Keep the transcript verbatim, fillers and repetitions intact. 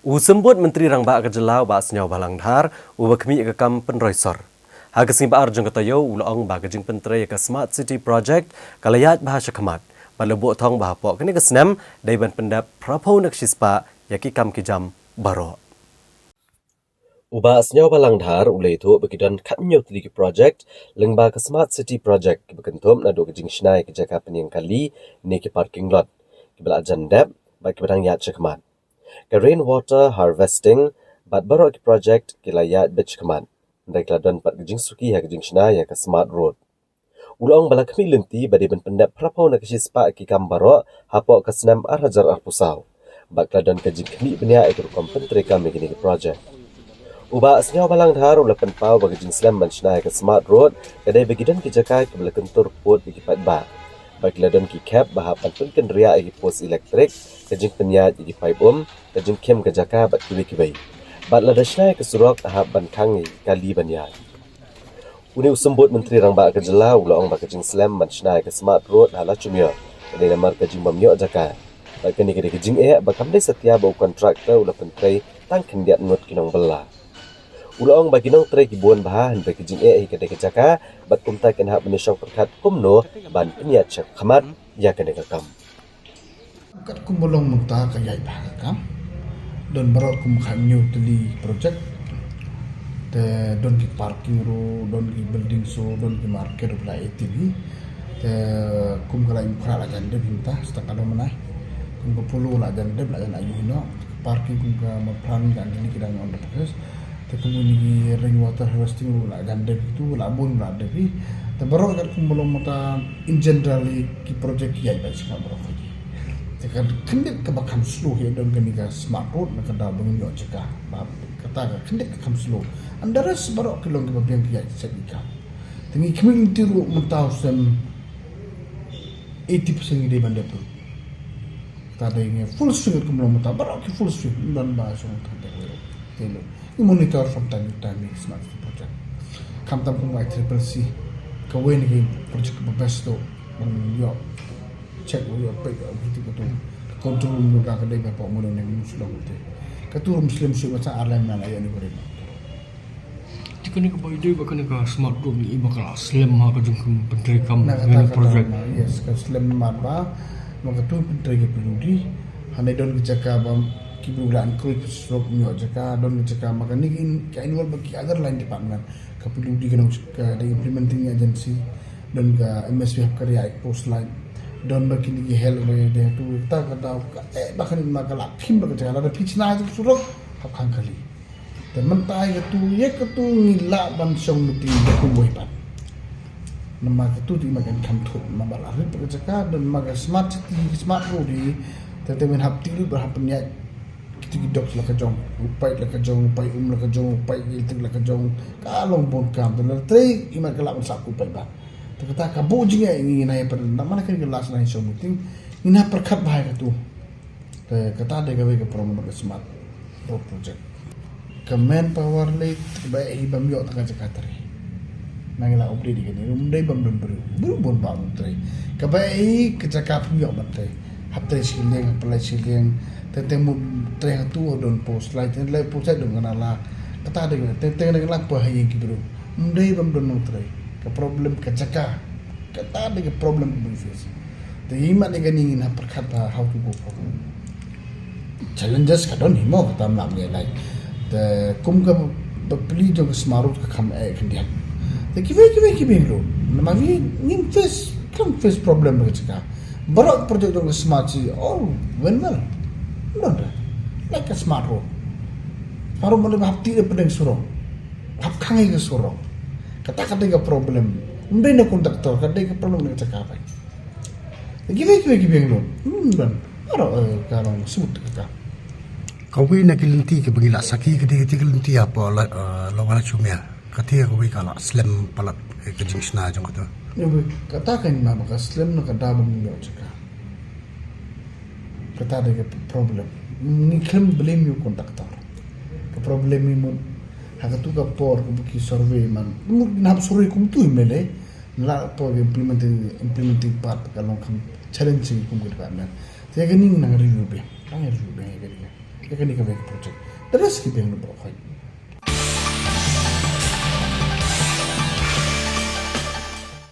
U Symbud Myntri Rangbah ka jylla u Bah Sniawbhalang Dhar uba khmih ïa ka kam pynroi sor ha ka sngi ba ar jong ka taïew u la ong ba ka jingpyntrei ïa ka Smart City Project ka la ïaid bha sha khmat bad la buh thong ba hapoh kane ka snem dei ban pyndep phra phew na ka shispah ïa ki kam ki jam baroh. U Bah Sniawbhalang Dhar u la ïathuh ba ki don khathynñiew tylli ki project lyngba ka Smart City Project kiba kynthup naduh ka jingshna ïa ka jaka pynïeng kali ne ki parking lot kiba la jan dep bad kiba dang ïaid sha khmat. Ka rain water harvesting bad baroh ki project ki la ïaid beit sha khmat. Hynrei ki la don pat ka jingsuki ha ka jingshna ïa ka Smart Road. U la ong ba la khmih lynti ba dei ban pyndep phra phew na ka shispah ki kam baroh hapoh ka snem ar hajar arphew saw. Bad ka la don ka jingkhmih bniah ïa ka rukom pyntreikam ïa kine ki project. U Bah Sniawbhalang Dhar u la pynpaw ba ka jingslem ban shna ïa ka Smart Road ka dei ba ki don ki jaka kiba la kyntur pud ïa ki paidbah. Bad ki la don ki khep ba hap ban pynkynriah ïa ki post elektrik, ka jingpynïaid ïa ki paip um, ka jingkhim ka jaka bad kiwei kiwei. Bad lada shna ïa ka surok hap ban khang ïa ki kali ban ïaid. Une u Symbud Myntri Rangbah ka jylla u la ong ba ka jingslem ban shna ïa ka Smart Road ha Ladjumiere ka dei namar ka jingbym ïoh jaka. Bad kane ka dei ka jingeh ba kam dei satia ba u kontraktor u la pyntrei tang khyndiat ngut ki nongbylla. U la ong ba ki nongtrei ki bun bha hynrei ka jingeh hi ka dei ka jaka bad kumta kin hap ban ïashong pyrkhat kumno ban pynïaid sha khmat ïa kane ka kam. Katkum ba long mynta ka ïaid bha ka kam. Don baroh kum khathynñiew tylli project. Te don ki parking ruh, don ki building ruh, don ki market ruh la ïa tylli. Te kum ka Laiñ Mukhrah la jan dep mynta, sdang ka dong mynai. Kum ka Polo la jan dep, la jan ayu noh. Parking kum ka Mawphran ka jan dep ki dang on the process. Te kum kine ki rain water harvesting ruh la jan dep kitu, la bun la dep hi. Te baroh katkum ba long mynta in generally ki project ki ïaid beit sha khmat baroh kawei. Te ka khyndiat kaba kham slow hi don kane ka Smart Road na ka daw ba ngin ïoh jaka. Ba kata ka khyndiat ka kham slow. And the rest baroh ki long kiba biang ki ïaid sha ki kam. Te ngi khmih lynti ruh mynta u snem eighty percent ngi dei ban dep ruh. Kata dei ngi full swing katkum ba long mynta, baroh ki full swing, ym don ba shong tang te ruh. Te ruh. Ngi monitor from time to time ïa ki Smart City project. Khamtam kum ka I triple C. Kawei na ki project kaba best to ban ïoh check, ïoh peit, ïoh peit katu. Control room ka dei ba pok mano ne ngi shu long te. Katu rum slem shu ba sa ar lem na la ïoh ni ko dei. Te kane kaba ïadei bad kane ka Smart Road ngi i ba ka la slem ha ka jingpyntreikam. Na kata kane ka project. Yes, ka slem namar ba ma katu pyntrei ka P W D. Hangne don ki jaka ba ki briew la encourage surok, ym ïoh jaka, don ki jaka ma kane ka in-, ka involve bad ki other line department. Ka P W D ka nong ka dei implementing agency, don ka M S P hap ka ri ai post line, don ba kine ki health ba ïadei tu ta ka daw ka eh ba kane ma ka la phim ba ka jaka lada phi shna ïa ka surok hap khang kali. Te mynta ïa katu, ïa katu ngi lah ban shong meeting da kumwei pat. Namar katu te i ma kan kham thut, namar ba la rit ka jaka, don ma ka smart city, smart road hi, te te men hap tilut ba hap pynïaid. Kiti ki dok la ka jong, u paip la ka jong, u paip um la ka jong, u paip electric la ka jong, ka long bun kam, te la trei i ma ka lah ban sah ku paip ba. Te kata ka bu jingeh ngi na ïa pat, namar kan ka last night shong meeting, ngi na pyrkhat ba ïa katu. Te kata dei kawei ka problem ka smart road project. Ka manpower lei kaba ïohi bym ïoh ta ka jaka trei. Nang ila update dei kane, um dei bym don briew. Briew bun ba um trei. Kaba ïohi ka jaka pynïoh ban trei. Hap trei shiliang, hap trei shiliang. Teng teng mut trei hatu don post light, teng light post light don ka nala. Kata dei kane, teng teng dei la pa ha ïing ki briew. Um dei bym don nongtrei. Ka problem ka jaka. Kata dei ka problem ka bym face. Te i mat ïa kane ngin hap pyrkhat ba how to go forward. Challenges ka don hi mo, kata mlak ngi lai. Te kum ka bapli jong ka smart road ka kham eh khyndiat. Te kiwei kiwei kiwei ruh. Namar ngi ngim face, kam face problem ka jaka. Baroh project jong ka smart city all went well. Don da. Like ka smart road. Smart road mane ba hap ti da pdeng surok. Hap khang ïa ka surok. Kata ka dei ka problem. Ym dei na contractor, ka dei ka problem na ka jaka bai. Kiwei kiwei kiwei ruh. Hmm, don. Aro, eh, ka long smooth kata. Kawei na ki lynti kiba ngi la sakhi ka dei ka lynti hapoh la, eh, Lower Ladjumiere. Kata kawei ka la slem palat ka jingshna jong kata. Kata ka ma ba ka slem na ka daw ba ngi ïoh jaka. Kata dei ka problem. Ngi khlem blame ïa u contractor. Ka problem hi mut ha katu ka por kaba ki survey man. Mut ngi hap survey kumtu hi mele. La por implementing, implementing part ka long kham challenging kum ka department. Te kane ngi nang review biang, nang review biang ïa kane. Ïa kane ka mega project. Te da shi ki biang na baroh khoit.